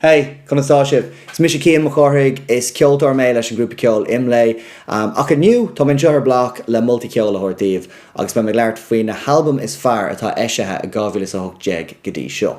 Hey, conas tá sibh? Is mise Cian Mac Cárthaigh, is ceoltóir mé leis an grúpa ceoil Imlé. Ach inniu, tá mé anseo ar BLOC le moltaí ceoil a thabhairt daoibh agus beidh mé ag labhairt faoi na halbaim is fearr atá eisithe i 2018 go dtí seo.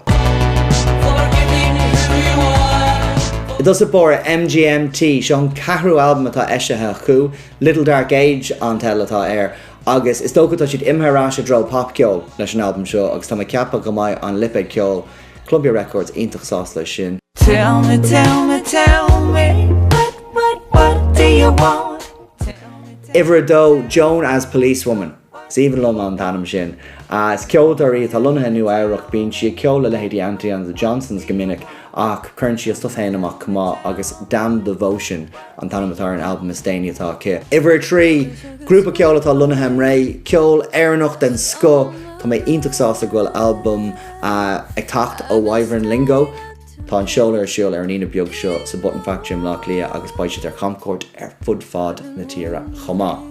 I dtosach báire, MGMT, seo an ceathrú albam atá eisithe acu, Little Dark Age an teideal atá air agus is dócha tá siad imithe ar ais i dtreo popcheol leis an albam seo agus tá mé ag ceapadh go mbeidh an lipéad ceoil Columbia Records iontach sásta leis sin. Tell me, tell me, tell me What, what, what do you want? Uimhir 2, Joan as Policewoman. Is aoibhinn liom an t-ainm sin. Is ceoltóir í atá lonnaithe i Nua Eabhrac. Bíonn sí ag ceol le leithéidí Antony and the Johnsons go minic ach cuireann sí a stuif féin amach chomh maith agus Damn Devotion an t-ainm atá ar an albam is déanaí atá aici. Uimhir 3, Grúpa ceoil atá lonnaithe i mBré, ceol Éireannach den scoth. Tá mé iontach sásta go bhfuil albam ag teacht ó Wyvern Lingo. Tá an seoladh ar siúl ar an Aoine beag seo sa Button Factory i mBleá Cliath agus beidh siad ar chamchuairt ar fud fad na tíre chomh maith.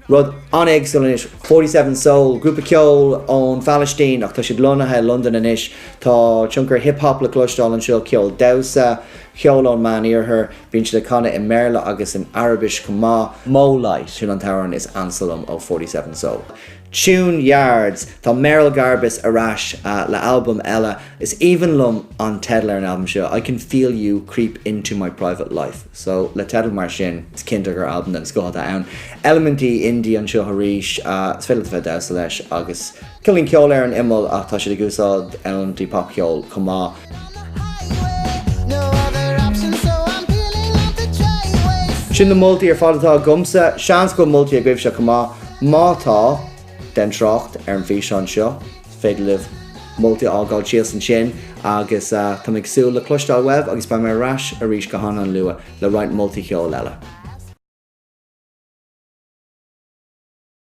Rud an-éagsúil anois, 47 Soul, grúpa ceoil ón Phalaistín ach tá siad lonnaithe i Londain anois. Tá tionchar hip hop le cloisteáil anseo, ceol damhsa, ceol ón Meán-Iarthar. Bíonn siad ag canadh i mBéarla agus in Araibis chomh maith. Mo Light, sin an t-amhrán is ansa liom ó 47 Soul. Tune Yards, tá Merrill Garbus ar ais le albam eile. Is aoibhinn liom an teideal ar an albam seo, I Can Feel You Creep Into My Private Life. So, le teideal mar sin, is cinnte gur albam den scoth atá ann. Eilimintí indie anseo arís, is féidir leat a bheith ag damhsa leis agus. Cineáilín ceol ar an imeall ach tá siad ag úsáid eilimintí popcheoil chomh maith. Sin na moltaí ar fad atá agamsa. Seans go bhfuil moltaí agaibhse chomh maith. Má tá, déan trácht ar an bhfíseán seo. Is féidir libh moltaí a fhágáil síos ansin agus tá mé ag súil le cloisteáil uaibh agus beidh mé ar ais arís go han-an-luath le roinnt moltaí ceoil eile.